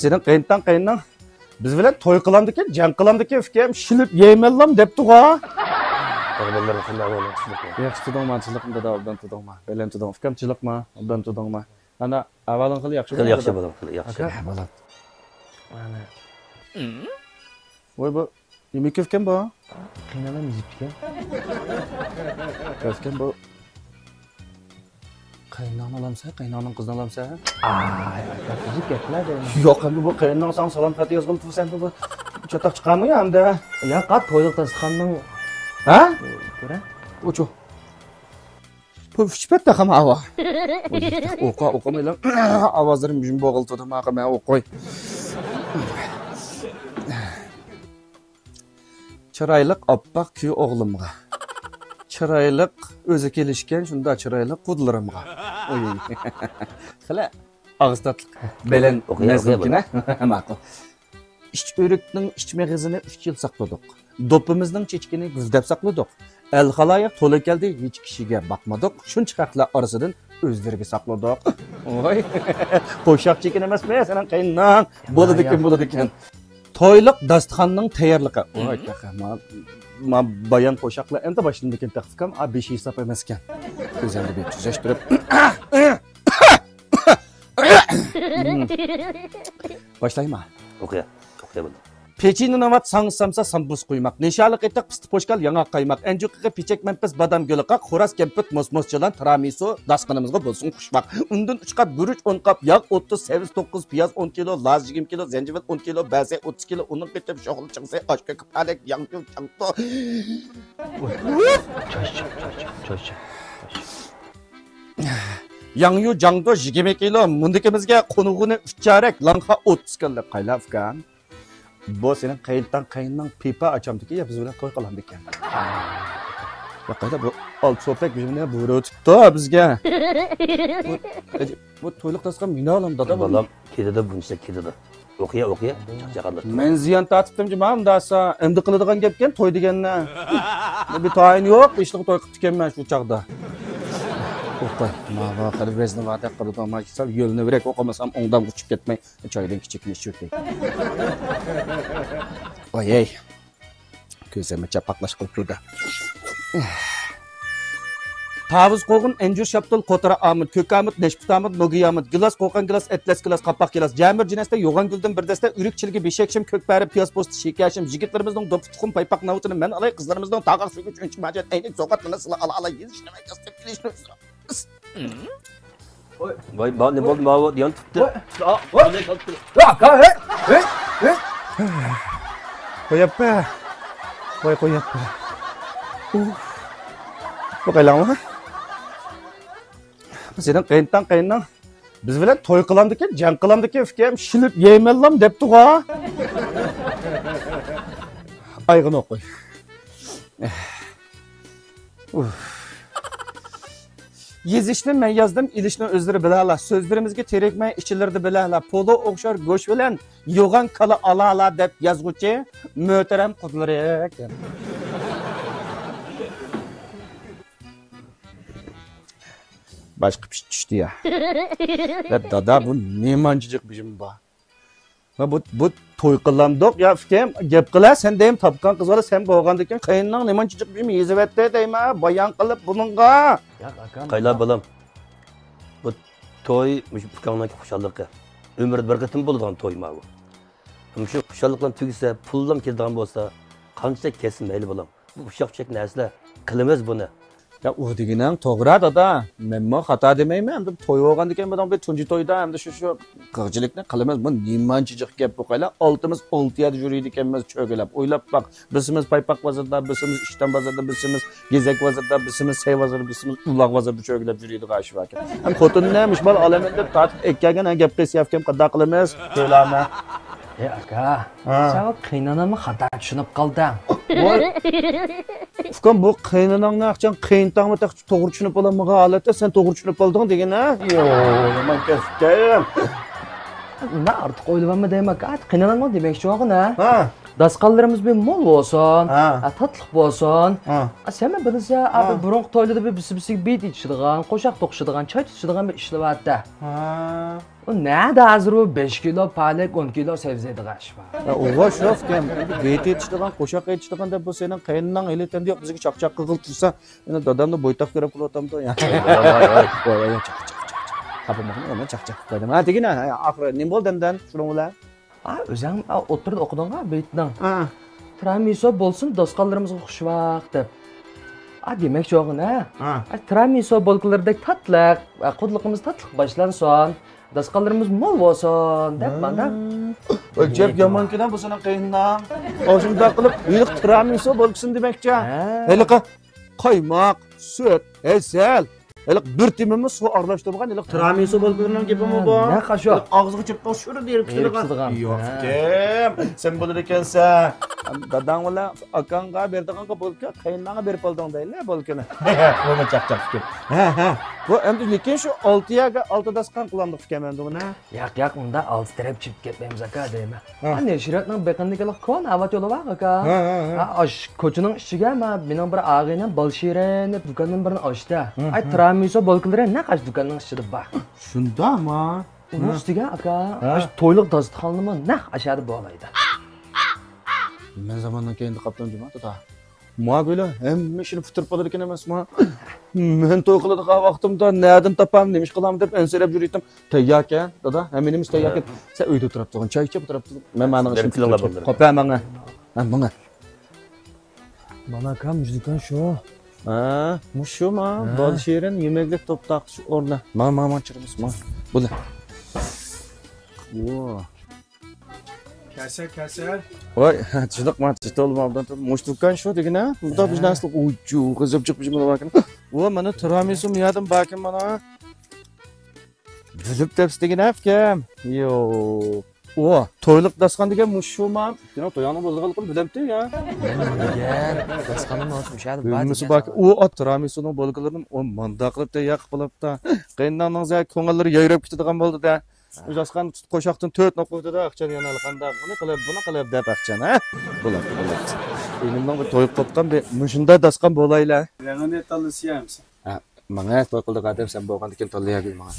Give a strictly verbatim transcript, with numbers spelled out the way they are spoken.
سېنىڭ قېيىنتاڭ قېيىننىڭ بىز بىلەن توي قىلامدىكىن، جەڭ قىلامدىكىن، ئۇكام، شىلىپ يەيمەنلام دەپتۇغۇ. تەقدىرلىرى قانداق بولدى؟ ياخشى تۇردۇڭما، تىنچلىقمۇ دادا، ئوبدان تۇردۇڭما؟ بەلەن تۇردۇڭ، ئۇكام، تىنچلىقما، ئوبدان تۇردۇڭما؟ ئانا، ئھاۋالىڭ خېلى ياخشىمۇ؟ خېلى ياخشى، بالام، خېلى ياخشى. ئاكا، بالام. مانا. ۋاي، بۇ نېمە كۆپكەن بۇ؟ قېيىنئانام يېزىپتىكەن. كۆپكەن بۇ. قېيىنئاناڭنى ئالامسەن، قېيىنئاناڭنىڭ قىزىنى ئالامسەن؟ ئاي، ئاكا، تۈزۈك گەپلەر دەيمەن. ياق، ئەمدى بۇ قېيىنئاناڭ ساڭا سالام خەت يازغىنى تۇرسا، ئەمدى بۇ چاتاق چىقارمۇ يا ئەمدى؟ ياق، تويلۇق داستىخاننىڭ. ھە؟ كۆرە. ئۇچۇ. بۇ ئۈچ پەت تېخىمۇ ھاۋا. ئوقا، ئوقۇمايلا. ئاۋازلىرىم جىم بوغۇلتىدۇ، ماقا مەن ئوقۇي. چىرايلىق ئاپئاق كۈي ئوغلۇمغا. چىرايلىق ئۆزى كېلىشكەن شۇنداق چىرايلىق قۇدلىرىمغا. ئوي. خېلى ئاغزى تاتلىق. بەلەن ئوقۇيا، مەزمۇنكىنە. ماقۇل. ئىچ ئۆرۈكنىڭ ئىچ مېغىزىنى ئۈچ يىل ساقلىدۇق. دوپپىمىزنىڭ چېچىكىنى گۈلدەپ ساقلىدۇق. ئەل خالايىق تولا كەلدى، ھېچ كىشىگە باقمىدۇق. شۇنچە خەقلەر ئارىسىدىن ئۆزلىرىگە ساقلىدۇق. ۋاي. قوشاق چېكىن ئەمەسمۇ سېنىڭ قېيىننىڭ؟ بولىدىكەن، بولىدىكەن. تويلۇق داستىخاننىڭ تەييارلىقى. ۋاي، ما، ما بايان قوشاقلار ئەمدى باشلىنىدىكەن تېخى ئۇكام. ئا، بېشى ھېساب ئەمەسكەن. ئۆزۈمنى بىر تۈزەشتۈرۈپ. باشلايما؟ ئوقۇيا، ئوقۇيا بولدى. پېچىنە ناۋات، ساڭ سامسا، سامبۇس قۇيماق، نىشالىق ئېتىق، پىستە پوشكال، ياڭاق قايماق، ئەنجۈ قېقى، پېچەك مەنپىس، بادام گۈلى قاق، خوراز كەمپۈت، موس موس چىلان، تىرامىسۇ، داستىخىنىمىزغا بولسۇن خۇشۋاق. ئۇندىن ئۈچ قاپ گۈرۈچ، ئون قاپ ياغ، ئوتتۇز، سەۋزە توققۇز، پىياز ئون كىلو، لاز يىگىرمە كىلو، زەنجىۋىل ئون كىلو، بەسەي ئوتتۇز كىلو، ئۇنىڭ قېتىم شوخلا چىڭسەي، ئاشكۆكە پالەك، ياڭيۇ چاڭتۇ. چاي ئىچىڭ، چاي ئىچىڭ، چاي ئىچىڭ. ياڭيۇ جاڭدۇ يىگىرمە كىلو، مۇندىكىمىزگە قونۇغۇنى ئۈچ چارەك، لاڭخا ئوتتۇز كىلو. قايلا ئۇكام؟ بۇ سېنىڭ قېيىنتاڭ قېيىننىڭ پىپا ئاچامدىكى يا بىز بىلەن توي قىلامدىكەن. يا قايلا بۇ ئالتە سوپەك بىزنى بۇرۇۋېتىپتۇ بىزگە. بۇ، بۇ تويلۇق داستىخان مېنى ئالام دادا بۇ. بالام، كېتىدۇ بۇنچىسى كېتىدۇ. ئوقۇيا، ئوقۇيا، چاقچاقلىق. مەن زىيان تارتىپتىمجۇ مانا مۇنداقسا؟ ئەمدى قىلىدىغان گەپكەن توي دېگەننى. بۇ بىر تايىنى يوق، ئىشلىق توي قىپتىكەنمەن شۇ چاغدا. توختاي، ماۋا خېلى ۋەزنى باردەك قىلىدۇ، مانا سەل يۆلىنىۋېرەك، ئوقۇمىسام ئوڭدام ئۇچۇپ كەتمەي، چايدىن كىچىككىنە ئىچىۋېتەي. ۋاي، ھەي. كۆزۈمنى چاپاقلاش قىلىپ تۇردى. تاۋۇز قوغۇن، ئەنجۈر شاپتۇل، قوتۇرا ئامۇت، كۆك ئامۇت، نەشپۈت ئامۇت، نوگى ئامۇت، گىلاس، قوقان گىلاس، ئەتلەس گىلاس، قاپاق گىلاس، جەمبىر جىنەستە، يوغان گۈلدىن بىر دەستە، ئۈرۈك چىلىكى، بېشى ئەكشەم، كۆك پەرە، پىياز پوستى، شېكەشىم، يىگىتلىرىمىزنىڭ دوپپا تۇخۇم، پايپاق ناۋۇتىنى مەن ئالاي، قىزلىرىمىزنىڭ تاغاق سۈرگۈچ، ئۈنچە ماجەن، ئەينەك، سوغاتلىرىنى سىلە ئالا ئالا، يېزىشنى مەن ياسىتىپ كېلىشنى ئۆزرە. ۋاي، ما، نېمە بولدى، ماۋۇ يان تۇتتى. ۋاي. ياق، ھەي، ھەي، ھەي. قويۇپپە. ۋاي، قويۇپپە. ئۇھ. بۇ قايلاڭلار؟ سېنىڭ قېيىنتاڭ قېيىننىڭ بىز بىلەن توي قىلامدىكىن، جەڭ قىلامدىكىن، ئۇكام، شىلىپ يەيمەنلام دەپتۇغۇ. ئايغىنى ئوقۇي. ئۇھ. يېزىشنى مەن يازدىم، ئېلىشنى ئۆزلىرى بىلەلا. سۆزلىرىمىزگە تېرىكمەي ئىچلىرىدە بىلەلا. پولۇ ئوخشار گۆش بىلەن يوغان كالا ئالالا دەپ يازغۇچى مۆتەرەم قۇدلىرى. باشقا پىت چۈشتى يا. ۋە دادا، بۇ نېمانچە جىق بېشىم بار؟ ۋە بۇ، بۇ توي قىلامدۇق يا ئۇكام؟ گەپ قىلە، سەن دەيم تاپقان قىز بالا، سەن بولغاندىكىن قېيىننىڭ نېمانچە جىق بېشىم يېزىۋەتتى دەيمە، بايان قىلىپ بۇنىڭغا. ياق، ئاكام. قايلا بالام، بۇ توي مۇشۇ ئۇكاڭنىڭكى خۇشاللىقى. ئۆمۈردە بىر قېتىم بولىدىغان توي ماۋۇ. مۇشۇ خۇشاللىقلار تۈگىسە، پۇللام كېلىدىغان بولسا، قانچە كەتسە مەيلى بالام. بۇ ئۇششاق-چۈششەك نەرسىلەر قىلىمىز بۇنى. يا، ئۇ دېگىنىڭ توغرا، دادا. مەنمۇ خاتا دېمەيمەن. ئەمدى توي بولغاندىكىن، بۇنىڭ بىر تۇنجى تويدا ئەمدى شۇ، شۇ قىلچىلىكنى قىلىمىز. بۇ نېمانچە جىق گەپ بۇ قايلا؟ ئالتىمىز ئالتە يەردە يۈرىدىكەنمىز، چۆگىلەپ. ئويلاپ باق. بىرسىمىز پايپاق بازىرىدا، بىرسىمىز ئىشتان بازىرىدا، بىرسىمىز گېزەك بازىرىدا، بىرسىمىز سەي بازىرىدا، بىرسىمىز ئۇلاغ بازىرىدا چۆگىلەپ يۈرىدىغان ئىش باركەن. ھەم خوتۇننى مۇشۇ بالا ئالىمەن دەپ تارتىپ ئەكەلگەن، ھە، گەپ قىلسا ياكەم قانداق قىلىمىز؟ كۆرەمە. ئەي ئاكا، ھە. سەن قېيىنئانامنى خاتا چۈشىنىپ قالدىڭ. ۋاي. ئۇكام، بۇ قېيىنئاناڭنى ئاچاڭ قېيىنتاڭمۇ تېخىچە توغرا چۈشىنىپ بولالمىغان ھالەتتە، سەن توغرا چۈشىنىپ قالدىڭ دېگىنە. يو، يامان كەسكەن. نېمە ئارتۇق ئويلىۋالما دەيمەن ئاكا. قېيىنئاناڭمۇ دېمەكچى بولغىنە. ھە. داستىخانلىرىمىز بىر مول بولسۇن، ھە. ھە، تاتلىق بولسۇن. ھە. ئا، سەن بىلىسەن، ئا، ھە، بىر بۇرۇنقى تويلىرىدا بىر بىرسى-بىرسىگە بىت ئېيتىشىدىغان، قوشاق توقۇشىدىغان، چاي تۇتۇشىدىغان بىر ئىشلار بارتتى. ھە. ئۇ نەدە ھازىر ئۇ بەش كىلو پالەك، ئون كىلو سەۋزە يەيدىغان ئىش بار. ئوغۇش يوق ئىكەن. گېيت ئېيتىشىدىغان، قوشاق ئېيتىشىدىغان دەپ بۇ سېنىڭ قېينىڭ ھېلى تەندە يوق، بىزگە چاقچاق قىلغىلى تۇرسا، يەنە دادامنى بويتاق كۆرۈپ قىلىۋاتامدۇ يا؟ ۋاي، ۋاي، ۋاي، ۋاي، چاقچاق، چاقچاق. خاپا بولما، مەن چاقچاق قىلىپ قويدۇم. ھە، دېگىنە، ئاخىرى نېمە بولدى ئەمدى شۇنىڭ بىلەن؟ ھە، ئۆزۈڭ، ھە، ئوتتۇرىدا ئوقۇدۇڭغۇ بېيىتنىڭ. ھە. تىرامىسۇ بولسۇن داستىخانلىرىمىزغا خۇشۋاق دەپ. ھە، دېمەكچى بولغىنى، ھە. ھە. ھە، تىرامىسۇ بولكىلىرىدەك تاتلىق، ھە، قۇدلۇقىمىز تاتلىق باشلانسۇن. داستىخانلىرىمىز مول بولسۇن دەپ، ھە. مانا. ئەجەب يامانكەن بۇ سېنىڭ قېينىڭ. ئاشۇنداق قىلىپ، ھېلىقى تىرامىسۇ بولكىسىنى دېمەكچى. ھە. ھېلىقى قايماق، سۈت، ھەسەل، ھېلىقى بىر تېمىمۇ سۇ ئارىلاشتۇرمىغان ھېلىقى تىرامىسۇ بولكىلىرىنىڭ گېپىمۇ بۇ. نەق ئاشۇ. ھېلىقى ئاغزىغا چۆپتەڭ شۇرۇ دېيىپ كېتىدىغان. يوق، ھە. ئۇكام، سەن بولىدۇ ئىكەنسەن. داداڭ بىلەن ئاكاڭغا بېرىدىغانغا بولكا، قېينىڭغا بېرىپ بولدۇڭ دەيلى بولكىنى. بۇمۇ چاقچاق ئۇكام. ھە، ھە. بۇ ئەمدى لېكىن شۇ ئالتە يەرگە ئالتە داستىخان قىلامدۇق ئىكەن مەن بۇنى. ياق، ياق، ئۇنداق ئالتە تەرەپ چىپ كەتمەيمىز ئاكا دەيمەن. ھە. ھە، نەشرىياتنىڭ بېقىندىكى كونا ئاۋات يولى بار ئاكا. ھە، ھە، ھە. ھە، ئاش كوچىنىڭ ئىچىگە ما مېنىڭ بىر ئاغىنەم بالشىرىن دەپ دۇكاننىڭ بىرىنى ئاچتى. ھە، ئاي، ھە. تىرامىسۇ بولكىلىرى نەق ئاش دۇكاننىڭ ئىچىدە بار. شۇنداقمۇ؟ ئۇنىڭ ھە. ئۈستىگە ئاكا، ھە. ئاش تويلۇق داستىخانلىمۇ نەق ئاشادا بولايدۇ. مەن زاماننىڭ كەينىدە قاپتىم جۇما، دادا. ما بىلە ھەممە ئىشنى پۈتتۈرۈپ بولىدىكەن ئەمەسما؟ مەن توي قىلىدىغان ۋاقتىمدا نەدىن تاپام، نېمە ئىش قىلام دەپ ئەنسىرەپ يۈرۈيتتىم. تەيياركەن، دادا، ھەممە نېمىسى تەيياركەن. سەن ئۆيدە ئولتۇرۇپ تۇرغىن، چاي ئىچىپ ئولتۇرۇپ تۇرغىن. مەن مانا ئىشنى بېرىپ كېلىڭلار، پۈتتۈرۈپ بولدى. قوپە ماڭا. ھە، ماڭا. مانا ئاكام، مۇشۇ دۇكان شۇ. ھە، مۇشۇما؟ ھە. بالشىرىن يېمەكلىك توپ تارقىتىش ئورنى. ماڭا، ماڭا، ماڭا چىرىمىز، ماڭا. بولدى. ۋو. كەلسە، كەلسە. ۋاي، چىداق ما، چىداق ما، مۇشۇ دۇكان شۇ دېگىنە. بۇدا ھە. بىز نەرسىلىك ئۇچۇق، غىزىپ چىقىپ بىز بۇنى باركەن. ۋا، مانا تىرامىسۇ مۇيادىن باركەن مانا. بىلىپ دەپسە دېگىنە ئۇكام. يو. ئۇ، تويلۇق داستىخان دېگەن مۇشۇما؟ سېنىڭ تويۇڭنىڭ بولىدىغانلىقىنى بىلەمتى يا؟ دېگەن، داستىخاننىڭ مۇشۇ يەردە بار بىلمىسە دېگەن باركەن. ساڭا. ئۇ، ئات تىرامىسۇنىڭ بولكىلىرىنى ئۇ مانداق قىلىپ تەييار قىلىپ بولۇپتۇ. قېينىڭنىڭ زە كۆڭۈللىرى يايراپ كېتىدىغان بولدى-دە. ئۇ داستىخان قوشاقتىن تۆت نوق قويدى-دە، ئاقچان يەنە قانداق؟ ئۇنى قىلىپ، بۇنى قىلىپ دەپ ئاقچان، ھە؟ بولاتتى، بولاتتى. ئىنىمنىڭ بىر تويۇپ قوپقان بىر مۇشۇنداق داستىخان بولايلى. رەڭگىنى تاللىسا يەمسەن؟ ھە، ماڭا توي قىلدۇق ئادەم سەن بولغاندىكىن تاللىياگىل ماڭا.